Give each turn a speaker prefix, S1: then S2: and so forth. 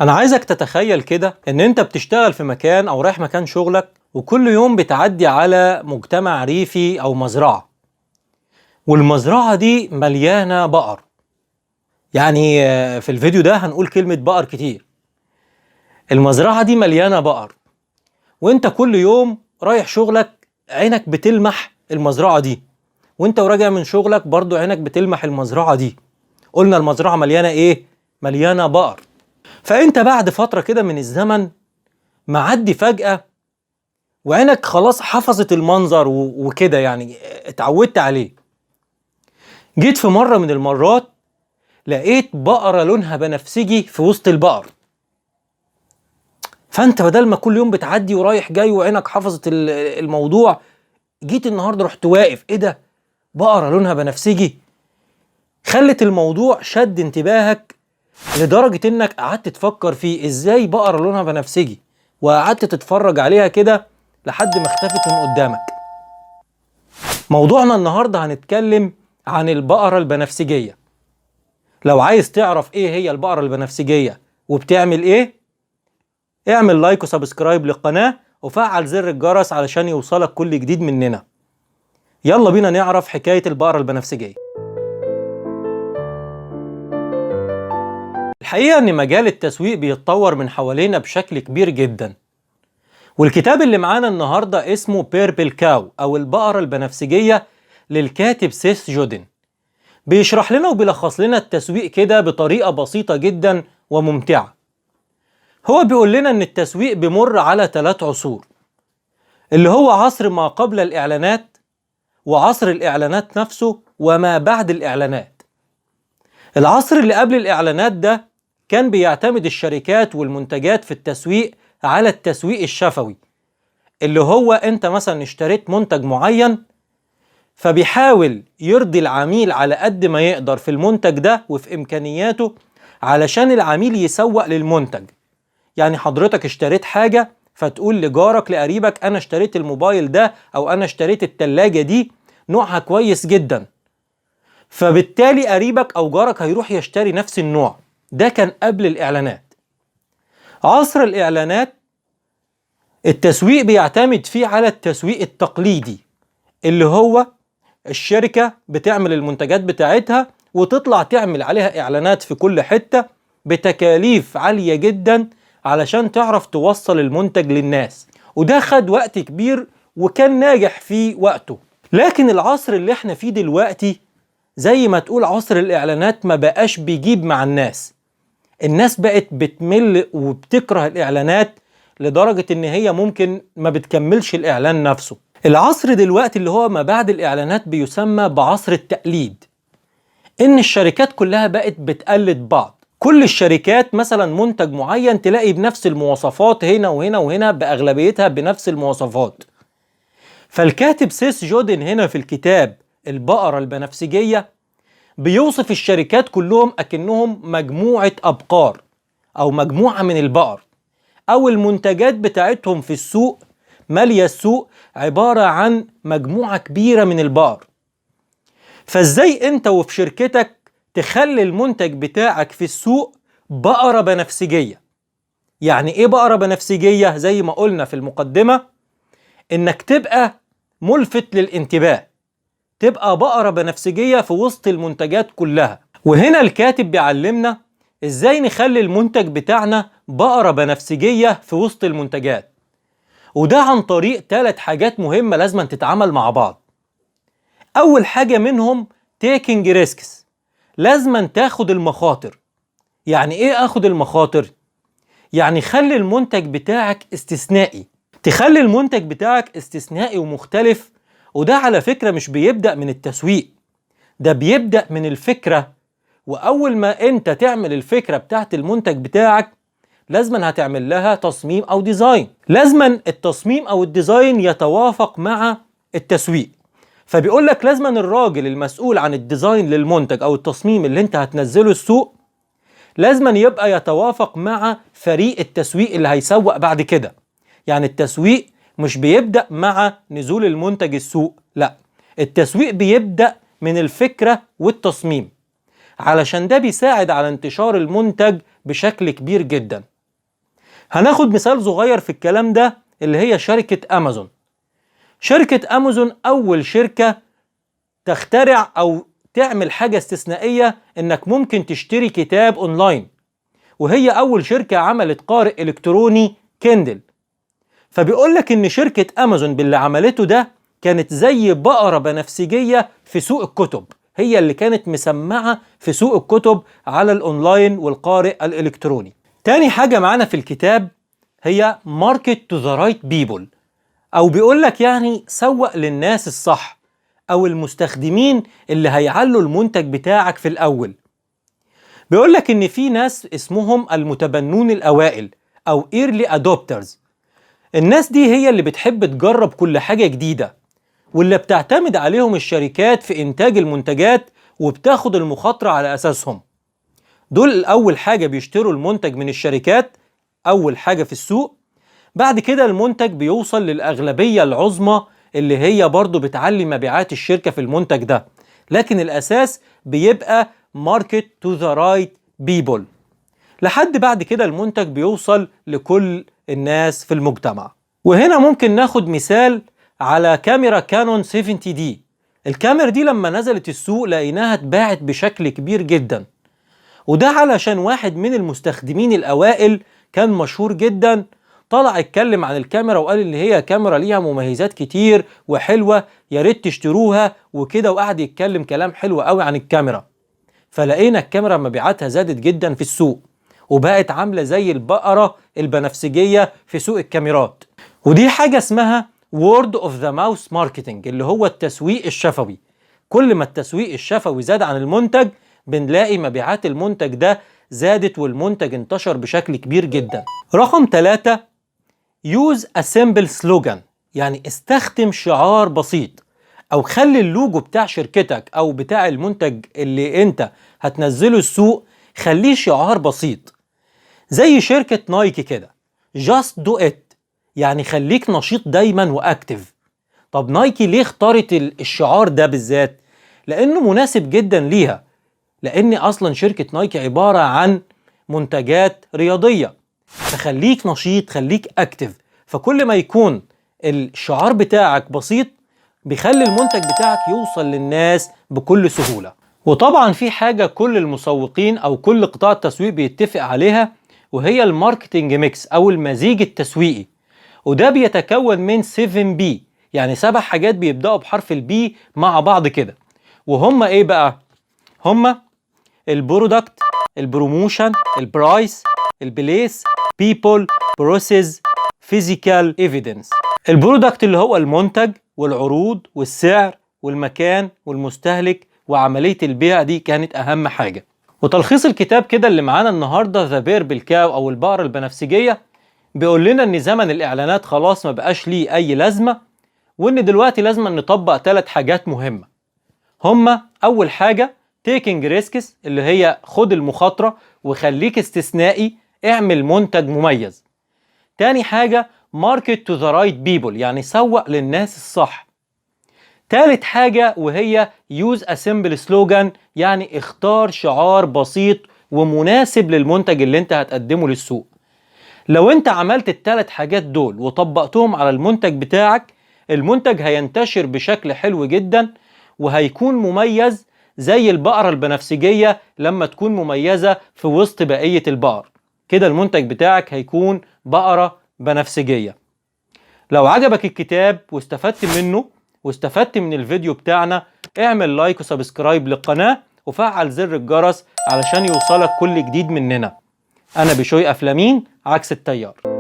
S1: انا عايزك تتخيل كده ان انت بتشتغل في مكان او رايح مكان شغلك، وكل يوم بتعدي على مجتمع ريفي او مزرعة، والمزرعة دي مليانة بقر. يعني في الفيديو ده هنقول كلمة بقر كتير. المزرعة دي مليانة بقر، وانت كل يوم رايح شغلك عينك بتلمح المزرعة دي، وانت وراجع من شغلك برضو عينك بتلمح المزرعة دي. قلنا المزرعة مليانة ايه؟ مليانة بقر. فانت بعد فترة كده من الزمن معدي فجأة وعينك خلاص حفظت المنظر وكده، يعني اتعودت عليه. جيت في مرة من المرات لقيت بقرة لونها بنفسجي في وسط البقر. فانت بدل ما كل يوم بتعدي ورايح جاي وعينك حفظت الموضوع، جيت النهارده رحت واقف، ايه ده؟ بقرة لونها بنفسجي. خلت الموضوع شد انتباهك لدرجة انك قعدت تفكر فيه ازاي بقرة لونها بنفسجي، وقعدت تتفرج عليها كده لحد ما اختفت من قدامك. موضوعنا النهاردة هنتكلم عن البقرة البنفسجية. لو عايز تعرف ايه هي البقرة البنفسجية وبتعمل ايه، اعمل like و subscribe للقناة وفعل زر الجرس علشان يوصلك كل جديد مننا. يلا بينا نعرف حكاية البقرة البنفسجية. الحقيقة ان مجال التسويق بيتطور من حوالينا بشكل كبير جدا، والكتاب اللي معانا النهاردة اسمه Purple Cow او البقرة البنفسجية للكاتب سيث جودن. بيشرح لنا وبيلخص لنا التسويق كده بطريقة بسيطة جدا وممتعة. هو بيقول لنا ان التسويق بيمر على 3 عصور، اللي هو عصر ما قبل الإعلانات، وعصر الإعلانات نفسه، وما بعد الإعلانات. العصر اللي قبل الإعلانات ده كان بيعتمد الشركات والمنتجات في التسويق على التسويق الشفوي، اللي هو انت مثلا اشتريت منتج معين، فبيحاول يرضي العميل على قد ما يقدر في المنتج ده وفي إمكانياته علشان العميل يسوق للمنتج. يعني حضرتك اشتريت حاجة فتقول لجارك لقريبك أنا اشتريت الموبايل ده أو أنا اشتريت التلاجة دي نوعها كويس جدا، فبالتالي قريبك أو جارك هيروح يشتري نفس النوع. ده كان قبل الإعلانات. عصر الإعلانات التسويق بيعتمد فيه على التسويق التقليدي، اللي هو الشركة بتعمل المنتجات بتاعتها وتطلع تعمل عليها إعلانات في كل حتة بتكاليف عالية جدا علشان تعرف توصل المنتج للناس، وده خد وقت كبير وكان ناجح في وقته. لكن العصر اللي احنا فيه دلوقتي زي ما تقول عصر الإعلانات ما بقاش بيجيب مع الناس. الناس بقت بتمل وبتكره الإعلانات لدرجة إن هي ممكن ما بتكملش الإعلان نفسه. العصر دلوقتي اللي هو ما بعد الإعلانات بيسمى بعصر التقليد، إن الشركات كلها بقت بتقلد بعض. كل الشركات مثلا منتج معين تلاقي بنفس المواصفات هنا وهنا وهنا، بأغلبيتها بنفس المواصفات. فالكاتب سيث جودن هنا في الكتاب البقرة البنفسجية بيوصف الشركات كلهم أكنهم مجموعة أبقار أو مجموعة من البقر، أو المنتجات بتاعتهم في السوق مالية السوق عبارة عن مجموعة كبيرة من البقر. فازاي انت وفي شركتك تخلي المنتج بتاعك في السوق بقرة بنفسجية؟ يعني ايه بقرة بنفسجية؟ زي ما قلنا في المقدمة انك تبقى ملفت للانتباه، تبقى بقرة بنفسجية في وسط المنتجات كلها. وهنا الكاتب بيعلمنا ازاي نخلي المنتج بتاعنا بقرة بنفسجية في وسط المنتجات، وده عن طريق 3 حاجات مهمة لازم تتعامل مع بعض. أول حاجة منهم taking risks، لازم تاخد المخاطر. يعني ايه اخد المخاطر؟ يعني خلي المنتج بتاعك استثنائي، تخلي المنتج بتاعك استثنائي ومختلف. وده على فكرة مش بيبدأ من التسويق، ده بيبدأ من الفكرة. وأول ما أنت تعمل الفكرة بتاعت المنتج بتاعك لازما هتعمل لها تصميم أو design، لازما التصميم أو ال design يتوافق مع التسويق. فبيقول لك لازما الراجل المسؤول عن ال design للمنتج أو التصميم اللي أنت هتنزله السوق لازما يبقى يتوافق مع فريق التسويق اللي هيسوق بعد كده. يعني التسويق مش بيبدأ مع نزول المنتج السوق، لا، التسويق بيبدأ من الفكرة والتصميم، علشان ده بيساعد على انتشار المنتج بشكل كبير جدا. هناخد مثال صغير في الكلام ده اللي هي شركة أمازون. شركة أمازون أول شركة تخترع أو تعمل حاجة استثنائية إنك ممكن تشتري كتاب أونلاين، وهي أول شركة عملت قارئ إلكتروني Kindle. فبيقول لك إن شركة أمازون باللي عملته ده كانت زي بقرة بنفسجية في سوق الكتب، هي اللي كانت مسمعة في سوق الكتب على الأونلاين والقارئ الإلكتروني. تاني حاجة معانا في الكتاب هي market to the right people، أو بيقول لك يعني سوق للناس الصح أو المستخدمين اللي هيعلوا المنتج بتاعك في الأول. بيقول لك إن في ناس اسمهم المتبنون الأوائل أو early adopters. الناس دي هي اللي بتحب تجرب كل حاجة جديدة، واللي بتعتمد عليهم الشركات في إنتاج المنتجات وبتاخد المخاطرة على أساسهم. دول أول حاجة بيشتروا المنتج من الشركات، أول حاجة في السوق. بعد كده المنتج بيوصل للأغلبية العظمى اللي هي برضو بتعلي مبيعات الشركة في المنتج ده، لكن الأساس بيبقى market to the right people، لحد بعد كده المنتج بيوصل لكل الناس في المجتمع. وهنا ممكن ناخد مثال على كاميرا كانون 70D. الكاميرا دي لما نزلت السوق لقيناها اتباعت بشكل كبير جدا، وده علشان واحد من المستخدمين الأوائل كان مشهور جدا، طلع اتكلم عن الكاميرا وقال ان هي كاميرا ليها مميزات كتير وحلوة، يا ريت تشتروها وكده، وقعد يتكلم كلام حلو قوي عن الكاميرا. فلقينا الكاميرا مبيعاتها زادت جدا في السوق، وبقت عاملة زي البقرة البنفسجية في سوق الكاميرات. ودي حاجة اسمها word of the mouth marketing، اللي هو التسويق الشفوي. كل ما التسويق الشفوي زاد عن المنتج بنلاقي مبيعات المنتج ده زادت والمنتج انتشر بشكل كبير جدا. رقم 3، use a simple slogan، يعني استخدم شعار بسيط، او خلي اللوجو بتاع شركتك او بتاع المنتج اللي انت هتنزله السوق خليه شعار بسيط، زي شركة نايكي كده، just do it، يعني خليك نشيط دايما و active. طب نايكي ليه اختارت الشعار ده بالذات؟ لانه مناسب جدا ليها، لان اصلا شركة نايكي عبارة عن منتجات رياضية، فخليك نشيط، خليك active. فكل ما يكون الشعار بتاعك بسيط بيخلي المنتج بتاعك يوصل للناس بكل سهولة. وطبعا في حاجة كل المسوقين او كل قطاع التسويق بيتفق عليها، وهي ال marketing mix او المزيج التسويقي، وده بيتكون من 7 P، يعني 7 حاجات بيبدأوا بحرف ال P مع بعض كده. وهم ايه بقى؟ هم ال product، ال promotion، ال price، ال place، people، process، physical evidence. ال product اللي هو المنتج والعروض والسعر والمكان والمستهلك وعملية البيع، دي كانت أهم حاجة. وتلخيص الكتاب كده اللي معانا النهاردة The Purple Cow أو البقرة البنفسجية، بيقول لنا إن زمن الإعلانات خلاص ما بقاش ليه أي لازمة، وإن دلوقتي لازم نطبق 3 حاجات مهمة. هما أول حاجة taking risks، اللي هي خد المخاطرة وخليك استثنائي، اعمل منتج مميز. تاني حاجة market to the right people، يعني سوق للناس الصح. تالت حاجة وهي use a simple slogan، يعني اختار شعار بسيط ومناسب للمنتج اللي انت هتقدمه للسوق. لو انت عملت التلات حاجات دول وطبقتهم على المنتج بتاعك، المنتج هينتشر بشكل حلو جدا وهيكون مميز زي البقرة البنفسجية لما تكون مميزة في وسط بقية البقر كده، المنتج بتاعك هيكون بقرة بنفسجية. لو عجبك الكتاب واستفدت منه واستفدت من الفيديو بتاعنا، اعمل like و subscribe للقناة وفعل زر الجرس علشان يوصلك كل جديد مننا. أنا بشوي أفلامين، عكس التيار.